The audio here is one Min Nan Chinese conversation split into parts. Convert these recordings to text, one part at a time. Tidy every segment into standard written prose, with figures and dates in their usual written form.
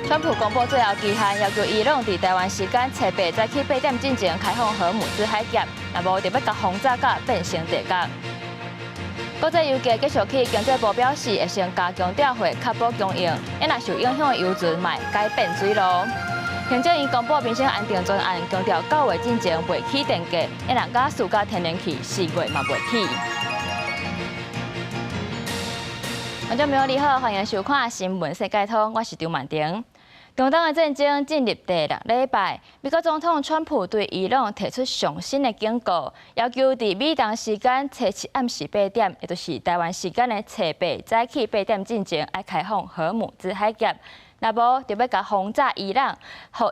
川普公布最後期限，要求伊朗佇台灣時間初八早起8點進前開放荷姆茲海峽，若無就欲共轟炸甲變成地獄。國際油價繼續起，經濟部表示會先加強調貨，確保供應。若受影響的油船嘛會改變水路。行政院公布民生安定專案，強調9月進前袂起電價，若瓦斯佮天然氣4月嘛袂起。觀眾朋友你好，歡迎收看《新聞世界通》，我是張曼婷。中東的戰爭進入第六禮拜，美國總統川普對伊朗提出上新的警告，要求佇美東時間初七暗時八點，也就是台灣時間的初八早起八點進前，愛開放荷姆茲海峽，若無就欲共轟炸伊朗，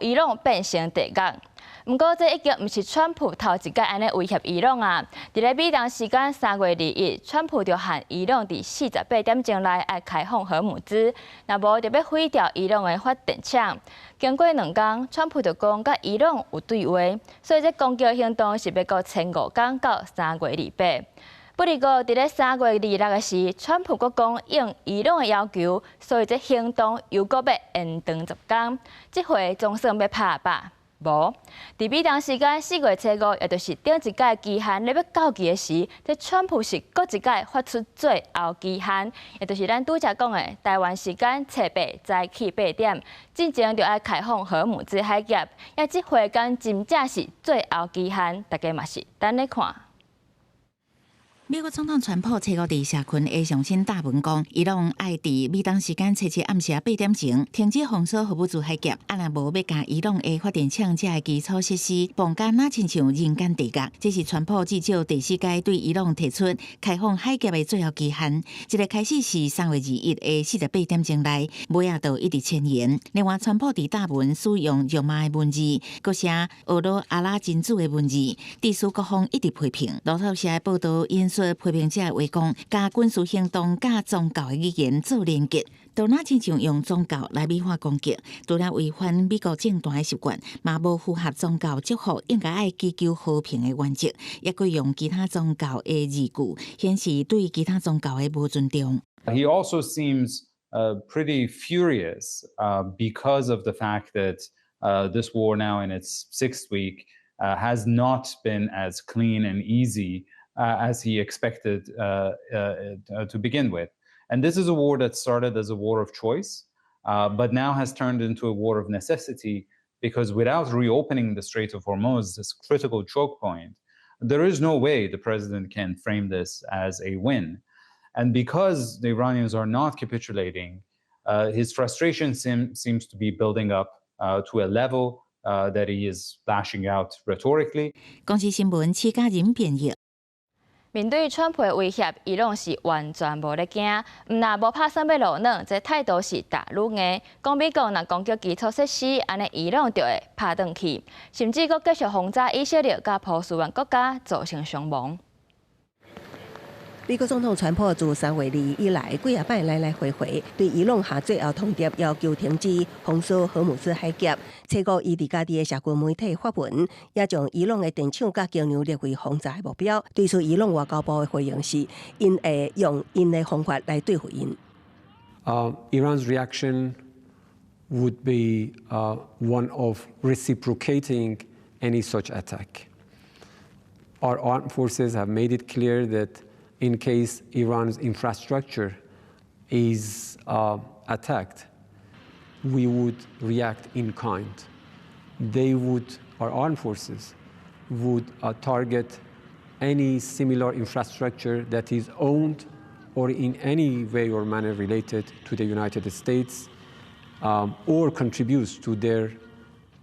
予伊朗變成地獄。毋過，這已經毋是川普頭一擺按呢威脅伊朗啊！佇咧美東時間3月21，川普就喊伊朗佇48點鐘內愛開放荷姆茲，若無就欲毀掉伊朗的發電廠。經過2工，川普就講佮伊朗有對話，所以這攻擊行動是欲閣延5工到3月28。不過，佇咧3月26的時，川普閣講應伊朗的要求，所以這行動又閣欲延長10工。這回總算欲拍吧？無，佇美東時間4月初5，也就是頂一擺期限咧欲到期的時，這川普是閣一擺發出最後期限，也就是咱拄才講的台灣時間初八早起八點，進前就愛開放荷姆茲海峽，也這回敢真正是最後期限，大家嘛是等咧看。美國總統川普初五佇社群的上新貼文講，伊朗愛佇美東時間初七暗時8點前停止封鎖荷姆茲海峽，啊若無欲共伊朗的發電廠遮的基礎設施爆甲若親像人間地獄。這是川普至少第四擺對伊朗提出開放海峽的最後期限。這個開始是3月21的48點鐘內，尾仔就一直遷延。另外，川普佇貼文使用辱罵的文字，閣寫呵咾阿拉真主的文字，致使各方一直批評。路透社的報道引述批評者的話講，共軍事行動佮宗教的語言做連結，都若親像用宗教來美化攻擊，除了違反美國政壇的習慣，嘛無符合宗教祝福應該愛祈求和平的原則，抑閣用其他宗教的字句，顯示對其他宗教的無尊重。 He also seems pretty furious because of the fact that this war now in its sixth week has not been as clean and easy as he expected to begin with. And this is a war that started as a war of choice, but now has turned into a war of necessity because without reopening the Strait of Hormuz, this critical choke point, there is no way the president can frame this as a win. And because the Iranians are not capitulating, his frustration seems to be building up to a level that he is lashing out rhetorically. 公視新聞，施嘉仁編譯。面對川普的威脅，伊朗是完全無咧驚，毋但無拍算欲落軟，這態度是逐愈硬。講美國若攻擊基礎設施，按呢伊朗就會拍轉去，甚至閣繼續轟炸以色列佮波斯灣國家，造成傷亡。美國總統川普自3月2以來，幾仔擺來來回回對伊朗下最後通牒，要求停止封鎖荷姆茲海峽。初五，伊佇家己的社群媒體發文，也將伊朗的電廠佮橋梁列為轟炸的目標。對此，伊朗外交部的回應是，𪜶會用𪜶的方法來對付𪜶。 Iran's reaction would be one of reciprocating any such attack. Our armed forces have made it clear that in case Iran's infrastructure is attacked, we would react in kind. Our armed forces would target any similar infrastructure that is owned or in any way or manner related to the United States or contributes to their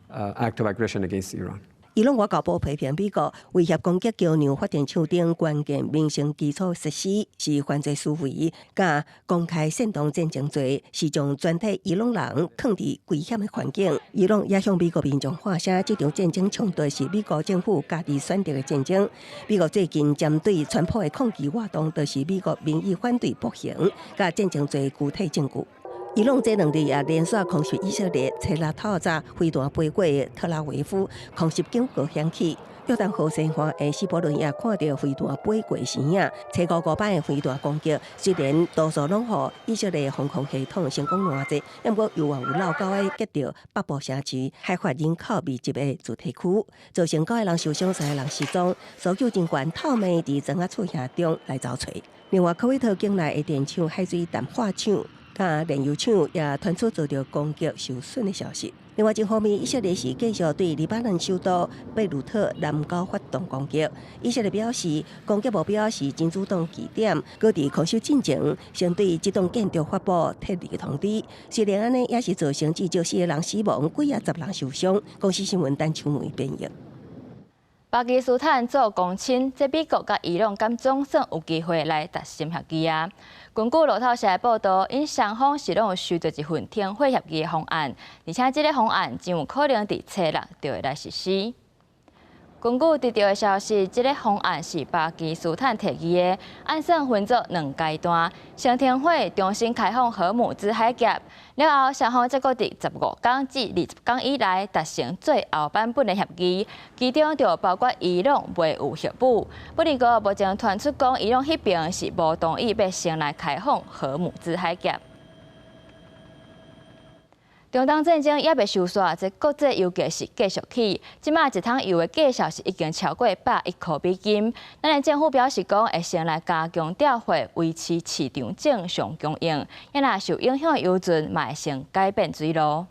act of aggression against Iran. 伊朗外交部批評美國威脅攻擊橋梁、發電廠等關鍵民生基礎設施是犯罪思維，佮公開煽動戰爭罪，是將全體伊朗人囥佇危險的環境。伊朗也向美國民眾喊聲，這場戰爭衝突是美國政府家己選擇的戰爭。美國最近針對川普的抗議活動，就是美國民意反對暴行，佮戰爭罪具體證據。伊朗這兩日也連續空襲以色列，初六透早飛彈飛過特拉維夫，空襲警報響起。約旦河西岸的西伯倫也看著飛彈飛過身影，初五五擺的飛彈攻擊，雖然多數攏予以色列防空系統成功攔截，毋過猶原有落狗仔擊著北部城市海法人口密集的住宅區，造成九个人受傷，三个人失蹤。搜救人員透暝佇磚仔厝瓦中來找揣。另外，科威特境內的電廠、海水淡化廠、佮煉油廠也傳出遭著攻擊受損的消息。另外一方面，以色列是繼續對黎巴嫩首都貝魯特南郊發動攻擊。以色列表示，攻擊目標是真主黨據點，閣佇空襲進前，先對這棟建築發布撤離通知。雖然按呢，也是造成至少四個人死亡，幾仔十人受傷。公視新聞陳秋梅編譯。巴基斯坦做公親，這美國佮伊朗敢總算有機會來達成協議啊！根據路透社的報導，𪜶雙方是攏有收著一份停火協議的方案，而且這个方案真有可能佇初六就會來實施。根據得著的消息，這个方案是巴基斯坦提議的，按算分做兩階段，先停火，重新開放荷姆茲海峽，了後雙方才閣佇15天至20天以內達成最後版本的協議，其中就包括伊朗袂有核武。不過目前傳出講，伊朗彼爿是無同意欲先來開放荷姆茲海峽。中東戰爭猶未收煞，這國際油價是繼續起。這馬一桶油的價數是已經超過110塊美金。咱的政府表示講，會先來加強調貨，維持市場正常供應。若受影響的油船，嘛會先改變水路。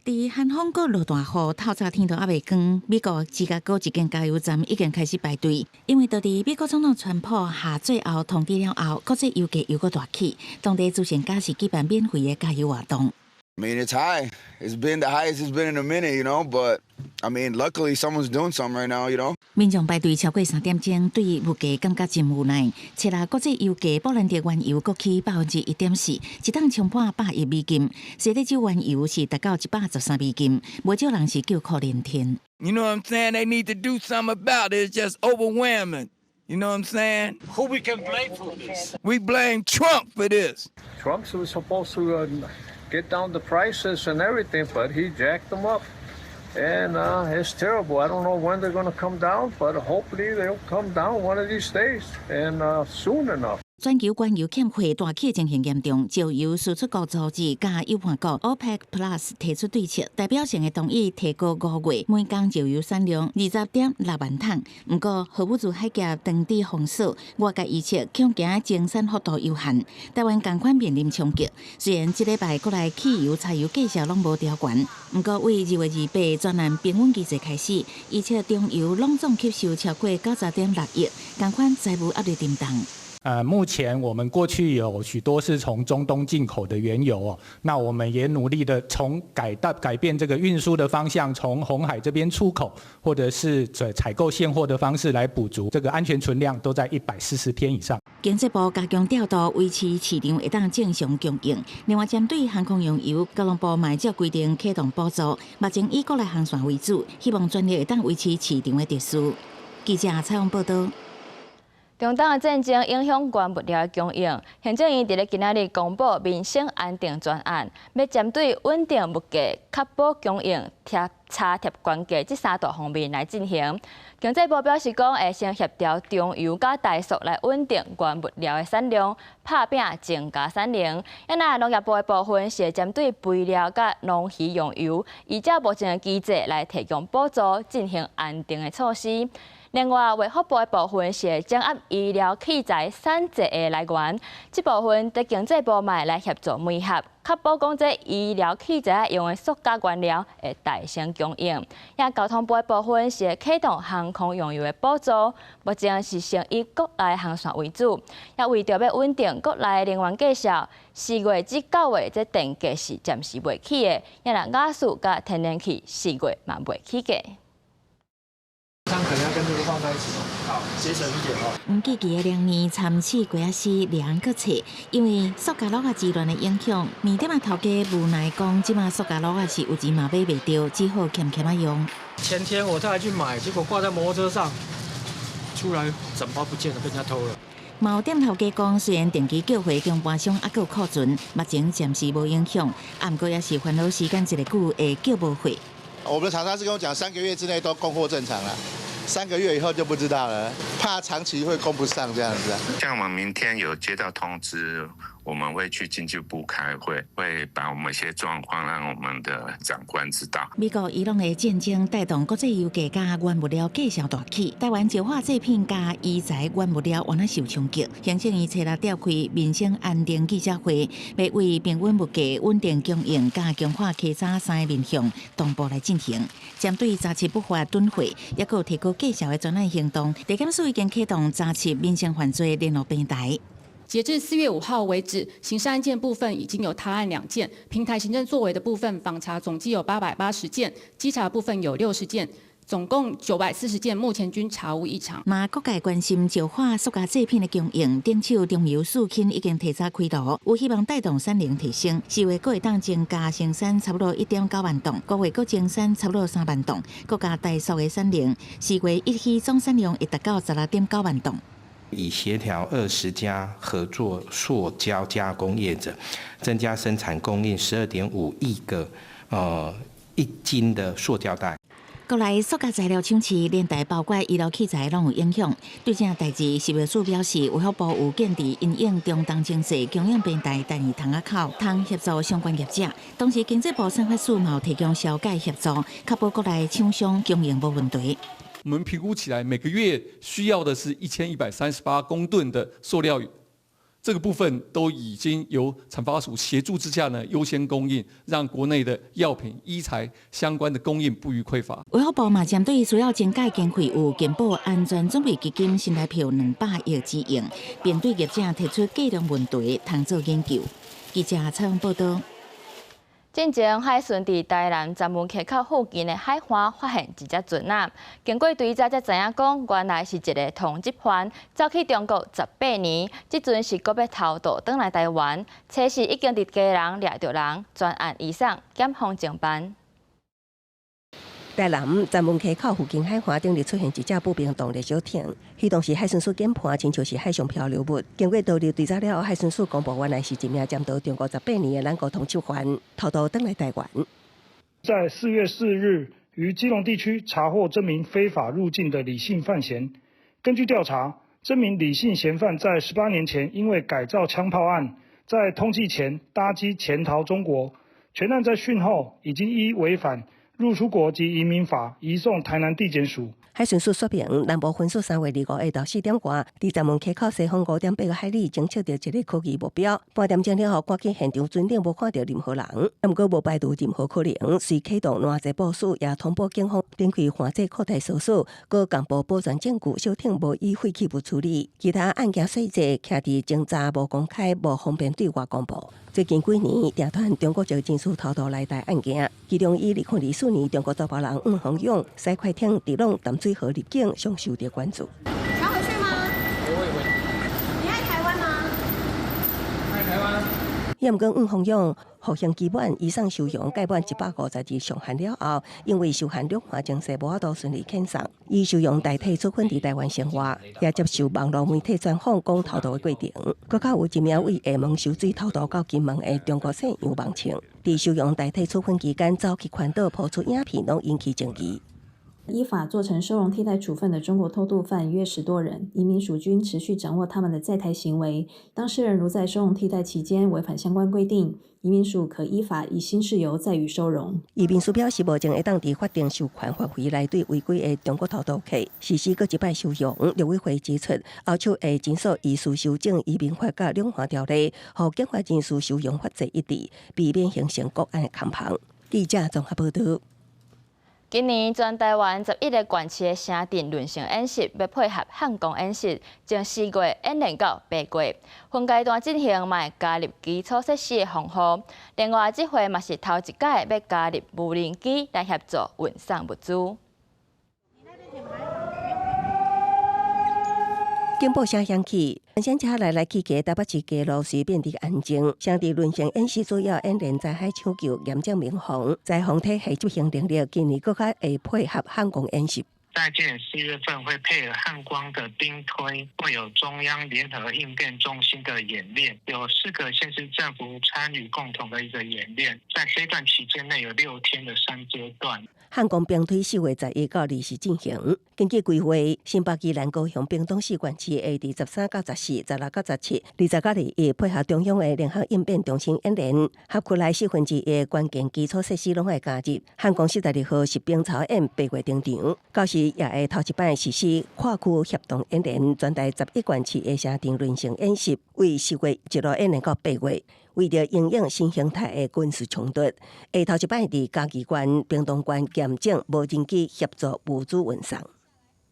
佇韓風閣落大雨，透早天都猶未光。美國芝加哥一間加油站已經開始排隊，因為佇美國總統川普下最後通牒了後，國際油價又閣大起，當地慈善家是舉辦免費的加油活動。 I mean, it's high. It's been the highest it's been in a minute. But I mean, luckily someone's doing something right now. 民眾排隊超過3點鐘，對物價感覺真無奈。七日國際油價，布蘭特原油閣起1.4%，一桶衝破110美金。西德州原油是達到113美金，無少人是叫苦連天。 You know what I'm saying? They need to do something about it. It's just overwhelming. You know what I'm saying? Who we can blame for this? We blame Trump for this. Trump was supposed to get down the prices and everything, but he jacked them up. And it's terrible. I don't know when they're going to come down, but hopefully they'll come down one of these days and soon enough. 全球原油欠貨大起情形嚴重，石油輸出國組織佮友伴國 OPEC Plus 提出對策，代表性的同意提高5月每工石油產量20.6萬桶。毋過，荷姆茲海峽當地封鎖，外界預測恐驚增產幅度有限。台灣仝款面臨衝擊。雖然這禮拜國內汽油、柴油價數攏無調懸，毋過對2月28專案平穩機制開始，預測中油攏總吸收超過90.6億，仝款財務壓力沉重。目前我們過去有許多是從中東進口的原油哦，那我們也努力的從改變這個運輸的方向，從紅海這邊出口，或者是採購現貨的方式來補足這個安全存量，都在140天以上。經濟部加強調度，維持市場會當正常供應。另外，針對航空用油，交通部嘛照規定啟動補助，目前以國內航線為主，希望全力會當維持市場的秩序。記者採訪報導。中東的戰爭影響原物料的供應，行政院佇咧今仔日公布民生安定專案，欲針對穩定物價、確保供應、貼查貼關價這三大方面來進行。經濟部表示講，會先協調中油佮台塑來穩定原物料的產量，拍拚增加產能。啊若農業部的部分是會針對肥料佮農漁用油，依照目前的機制來提供補助，進行安定的措施。另外，衛福部的部分是會掌握醫療器材產製的來源，這部分佇經濟部嘛會來協助媒合，確保講這醫療器材用的塑膠原料會大聲供應。也交通部的部分是會啟動航空用油的補助，目前是先以國內航線為主，也為著欲穩定國內能源價數，4月至9月這電價是暫時袂起的，也若瓦斯佮天然氣4月嘛袂起價。可能要跟這個放在一起哦，好，節省一點哦。毋記記的2年參試過仔死兩個冊，因為塑膠橐仔之亂的影響，麵店仔頭家無奈講，這馬塑膠橐仔是有錢嘛買袂著，只好儉儉仔用。前天我太太去買，結果掛在摩托車上，出來整包不見了，被人家偷了。嘛有店頭家講，雖然定期叫貨中盤商猶閣有庫存，目前暫時無影響，啊，毋過也是煩惱時間一个久會叫無貨。我們的廠商是跟我講，3個月之內都供貨正常了，3個月以後就不知道了，怕長期會供不上這樣子。像我們明天有接到通知，我們會去經濟部開會，會把我們一些狀況讓我們的長官知道。美國伊朗的戰爭帶動國際油價佮原物料價數大起，台灣石化製品佮醫材原物料原來受衝擊。行政院初六召開民生安定記者會，欲為平穩物價、穩定供應佮強化稽查三个面向同步來進行。針對詐欺不法囤貨，抑閣提高價數的專案行動，地檢署已經啟動查緝民生犯罪聯絡平台。截至4月5號為止，刑事案件部分已經有他案2件，平台行政作為的部分訪查總計有880件，稽查部分有60件，總共940件，目前均查無異常。嘛，各界關心石化塑膠製品的供應，頂手中油四輕已經提早開爐，有希望帶動產能提升。4月閣會當增加生產差不多1.9萬噸，5月閣增產差不多3萬噸，閣加台塑的產能，4月一期總產量會達到16.9萬噸。已協調20家合作塑膠加工業者，增加生產供應12.5億個1斤的塑膠袋。國內塑膠材料搶市，連帶包括醫療器材攏有影響。對這代誌，食藥署表示，衛福部有建議因應中東情勢，供應平台第二窗仔口，通協助相關業者。同時，經濟部產發署嘛有提供消解協助，確保國內廠商供應無問題。我們評估起來，每個月需要的是1138公噸的塑料，這個部分都已經由產發署協助之下呢，優先供應，讓國內的藥品、醫材相關的供應不予匱乏。衛福部嘛針對需要增加經費，有健保安全準備基金新台票200億之用，並對業者提出計量問題，通做研究。記者採訪報道。進前海巡佇台南鏨文溪口附近的海岸發現一隻船仔，經過追查才知影講，原來是一个通緝犯，走去中國18年，這陣是閣欲偷渡轉來台灣，初時已經佇基隆掠著人，全案移送檢方偵辦。台南鏨文溪口附近海岸頂日出現一隻不明動力小艇，彼當時海巡署研判，親像是海上漂流物。經過多日追查了後，海巡署公布原來是一名潛逃中國十八年的南國通緝犯，偷渡轉來台灣。在4月4日，於基隆地區查獲這名非法入境的李姓犯嫌。根據調查，這名李姓嫌犯在18年前因為改造槍炮案，在通緝前搭機潛逃中國，全案在訊後已經依違反入出國及移民法移送台南地檢署。海巡署說明，南部分署3月25下晝4點外，佇鏨文溪口西方5.8個海里，偵測到一个可疑目標。半點鐘了後，趕緊現場巡視，無看到任何人，毋過無排除任何可能，遂啟動攔截部署，也通報警方，展開環節擴大搜索，閣公布保全證據，小艇無以廢棄物處理。其他案件細節，徛佇偵查無公開、無方便對外公布。最近幾年，定傳中國籍人士偷渡來台案件，其中以2024年中國查埔人黃宏勇駛快艇佇朗淡水河入境，上受著關注。想回去嗎？不會回。你愛台灣嗎？愛台灣。也毋過黃宏勇服刑期滿，移送收容屆滿150日上限了後，因為受限兩岸情勢無法度順利遣送，以收容代替處分佇台灣生活，也接受網路媒體專訪講偷渡的過程。閣較有一名為廈門泅水偷渡到金門的中國姓楊孟慶，佇收容代替處分期間走去環島拋出影片，攏引起爭議。依法做成收容替代處分的中國偷渡犯約10多人，移民署均持續掌握他們的在台行為。當事人如在收容替代期間違反相關規定，移民署可依法以新事由再予收容。移民署表示，目前會當佇法定授權範圍內對違規的中國偷渡客實施閣一擺收容。陸委會指出，後續會緊縮依序修正移民法佮兩岸條例，予境外人士收容法制一致，避免形成國安的空縫。記者綜合報道。今年全台灣11個縣市的城鎮崙成演習，欲配合漢光演習，從4月演練到8月，分階段進行，嘛會加入基礎設施的防護。另外，這回嘛是頭一擺欲加入無人機來協助運送物資。警報聲響起，全車來來去去，台北市街路隨變得安靜。城鎮崙成演習主要演練災害搶救、嚴正民防、災防體系執行能力，今年閣較會配合漢光演習。在今年4月份會配合漢光的兵推，會有中央聯合應變中心的演練，有4個縣市政府參與共同的一個演練。在這段期間內有6天的3階段。漢光兵推4月11到20進行。根據規劃，新北、宜蘭、高雄、屏東四縣市會佇13到14、16到17、20到21，配合中央的聯合應變中心演練，轄區內1/4的關鍵基礎設施攏愛加入。漢光42號實兵操演8月登場，到時也會頭一擺實施跨區協同演練，全台11縣市的城鎮輪成演習，為10月一路演練到8月。為著因應新形態的軍事衝突，會頭一擺佇嘉義縣、屏東縣驗證無人機協助物資運送。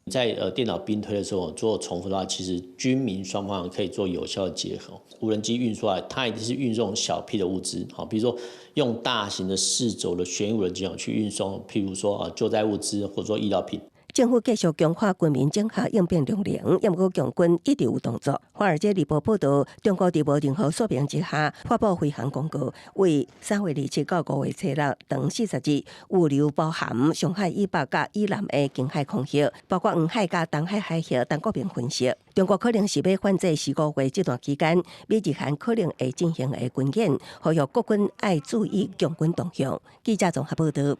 在電腦兵推的時候做重複的話，其實軍民雙方可以做有效的結合。無人機運輸來，它一定是運送小批的物資，好，比如說用大型的四軸的旋翼無人機去運送，譬如說啊救災物資或者說醫療品。政府繼續強化軍民整合應變能力，毋過共軍一直有動作。華爾街日報報導，中國佇無任何說明之下，發布飛航公告，為3月27到5月26長40日，預留包含上海以北佮以南的近海空域，包括黃海佮東海海域，陳國明分析，中國可能是欲反制四五月這段期間，美日韓可能會進行的軍演，呼籲國軍愛注意共軍動向。記者綜合報導。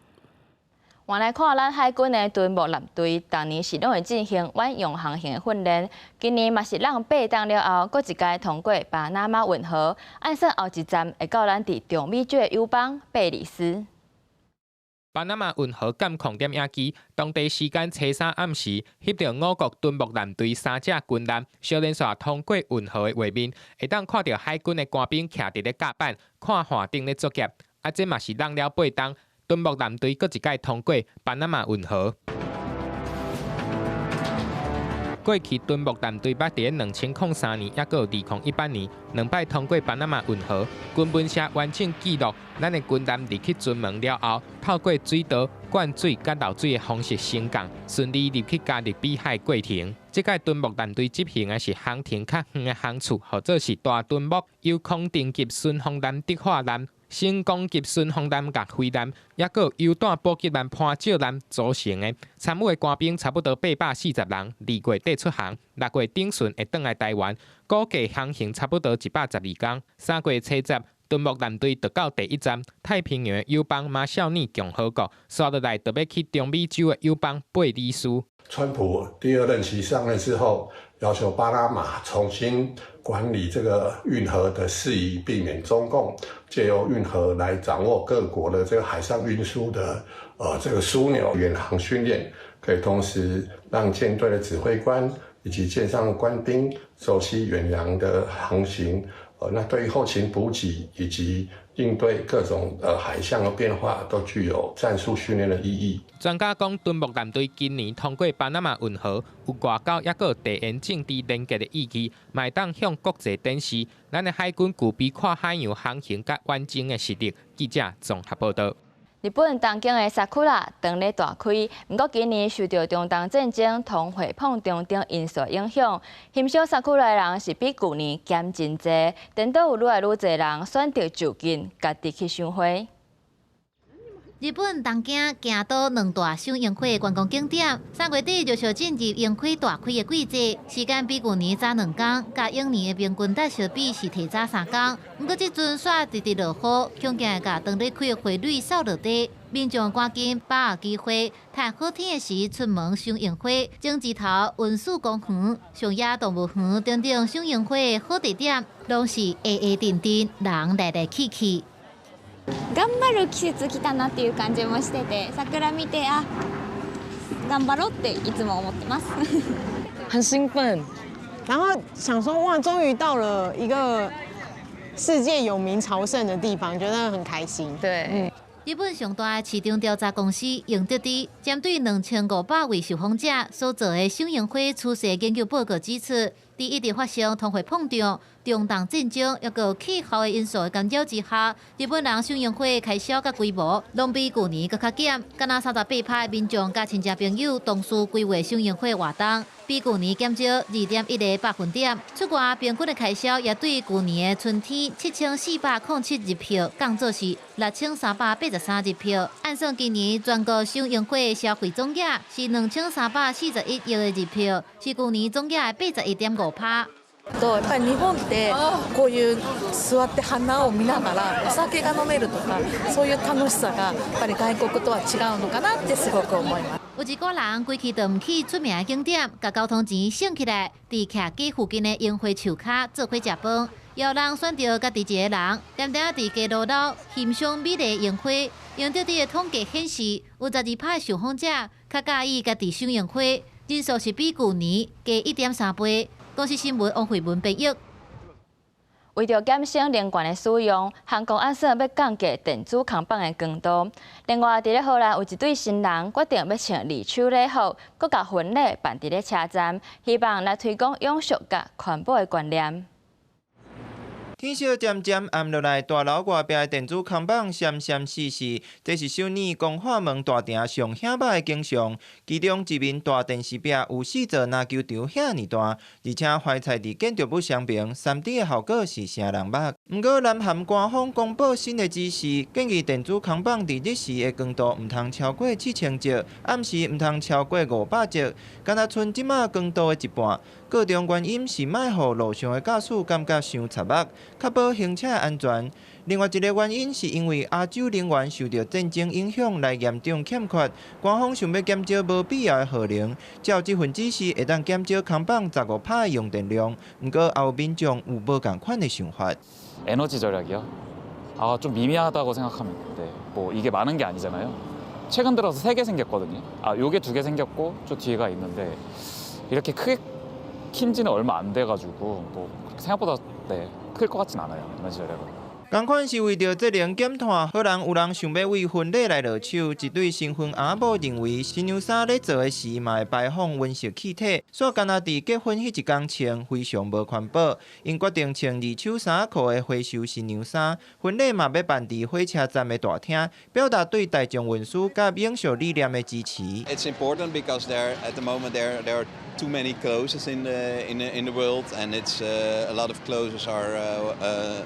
換來看，咱海軍的敦睦艦隊，逐年是攏會進行遠洋航行的訓練。今年嘛是櫳8冬了後，閣一擺通過巴拿馬運河，按算後一站會到咱佇中美洲的友邦貝里斯。巴拿馬運河監控點影機，當地時間初三暗時，翕著我國敦睦艦隊三隻軍艦，小連續通過運河的畫面，會當看著海軍的官兵徛佇咧甲板，看岸頂咧作業。啊，這嘛是櫳了8冬。敦睦艦隊閣一擺通過巴拿馬運河。過去敦睦艦隊捌佇咧2003年，抑閣有2018年兩擺通過巴拿馬運河。軍文社完整記錄，咱的軍艦入去金門了後，透過水道灌水佮漏水的方式升降，順利入去加勒比海過程。這擺敦睦艦隊執行的是航程較遠的航次，號做是大敦睦，由康定級巡防艦、德化艦、成功級巡防艦佮飛艦，抑閣有油彈補給艦潘照艦組成的。參與的官兵差不多840人，2月底出航，6月頂旬會轉來台灣，估計航行差不多112天。3月初10，敦睦艦隊就到第一站太平洋友邦馬紹爾共和國，紲落來就欲去中美洲的友邦貝里斯。川普第二任期上任之後，要求巴拿馬重新管理這個運河的事宜，避免中共借由運河來掌握各國的這個海上運輸的這個樞紐。遠航訓練可以同時讓艦隊的指揮官以及艦上的官兵熟悉遠洋的航行，那對於後勤補給以及應對各種海象的變化，都具有戰術訓練的意義。專家講，敦睦艦隊今年通過巴拿馬運河，有外交抑閣地緣政治連結的意義，嘛會當向國際展示咱的海軍具備跨海洋航行佮遠征的實力。記者綜合報導。日本東京的桜當咧大開，毋過今年受著中東戰爭、通貨膨脹等因素影響，欣賞桜的人是比舊年減真濟，顛倒有愈來愈濟人選擇就近家己去賞花。日本東京京都兩大賞櫻花的觀光景點，3月底陸續進入櫻花大開的季節，時間比舊年早2天，佮往年的平均日相比是提早3天。毋過這陣煞直直落雨，恐驚會共當咧開的花蕊掃落地。民眾趕緊把握機會，趁好天的時出門賞櫻花。井之頭恩賜公園、上野動物園等等賞櫻花的好地點，攏是下下陣陣人來來去去。頑張る季節來たなっていう感じもしてて、桜見てあ、頑張ろうっていつも思ってます。很興奮，然後想說哇，終於到了一個世界有名朝聖的地方，覺得很開心。對。日本上大的市場調查公司英特智，針對2500位受訪者所做的賞櫻花趨勢研究報告指出，佇一直發生通貨膨脹、中東戰爭抑閣氣候的因素的干擾之下，日本人賞櫻花的開銷佮規模攏比舊年閣較減。敢若38%的民眾佮親戚朋友同時規劃賞櫻花活動，比舊年減少2.1個百分點。出外平均的開銷也對舊年的春天7407日票降做是6383日票。按算今年全國賞櫻花的消費總額是2341億的日票，是舊年總額的81.5趴。とやっぱり日本ってこういう座って花を見ながらお酒が飲めるとかそういう楽しさがやっぱり外國とは違うのかなってすごく思います。有一寡人規氣就毋去出名的景點，共交通錢省起來，佇徛街附近的櫻花樹跤做伙食飯。也有人選著家己一个人，恬恬佇街路頭欣賞美麗櫻花。用著佇的統計顯示，有12%的受訪者較佮意家己賞櫻花，人數是比舊年加1.3倍。公視新聞王慧文編譯。為著減省能源的使用，韓國按算欲降低電子扛棒的光度。另外，佇咧荷蘭有一對新人決定欲穿二手禮服，閣共婚禮辦佇咧車站，希望來推廣永續佮環保的觀念。天色漸漸暗落來，大樓外壁的電子看板閃閃爍爍，這是首爾光化門大廳上顯目的景象。其中一面大電視壁有四座籃球場遐爾大，而且懷菜佇建築物雙邊，3D 的效果是成人目。毋過南韓官方公布新的指示，建議電子看板佇日時的光度毋通超過7000伏，暗時毋通超過500伏，敢若賰這馬光度的一半。箇中原因是莫予路上的駕駛感覺傷刺目，確保行車安全。另外一个原因是因為亞洲能源受著戰爭影響來嚴重欠缺，官方想欲減少無必要的耗能，照這份指示會當減少看板15%的用電量。毋過也有民眾有無仝款的想法。 에너지 절약이요? 아, 좀 미미하다고 생각합니다. 네. 뭐 이게 많은 게 아니잖아요. 최근 들어서 세 개 생겼거든요. 아, 요게 두 개 생겼고 저 뒤에가 있는데 이렇게 크게 킨 지는 얼마 안 돼가지고 뭐 생각보다 네, 클 것 같진 않아요. 에너지 절약은. 仝款是為著節能減碳，予人有人想欲為婚禮來落手。一對新婚翁某認為，新娘衫咧做的時嘛會排放溫室氣體，所以干焦佇結婚彼一工穿非常無環保。𪜶決定穿二手衫褲的回收新娘衫，婚禮嘛欲辦佇火車站的大廳，表達對大眾運輸佮永續理念的支持。 It's important because there at the moment there are too many clothes in the world, and it's a lot of clothes are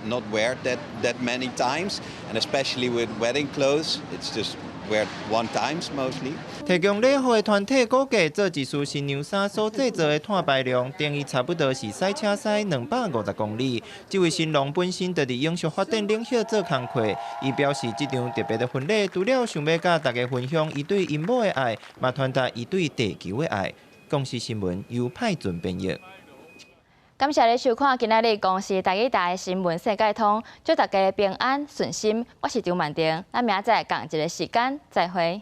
not wear that many times, and especially with wedding clothes, it's just wear one times mostly. 提供禮服的團體估計，做一束新娘衫所製造的碳排量，等於差不多是賽車賽250公里。這位新郎本身就佇永續發展領域做工課，伊表示這場特別的婚禮，除了想欲佮大家分享伊對𪜶某的愛，嘛傳達伊對地球的愛。公視新聞由派准編譯。感謝你收看今仔日公視台語台的新聞世界通，祝大家平安順心。我是張曼婷，咱明仔載仝一个時間再會。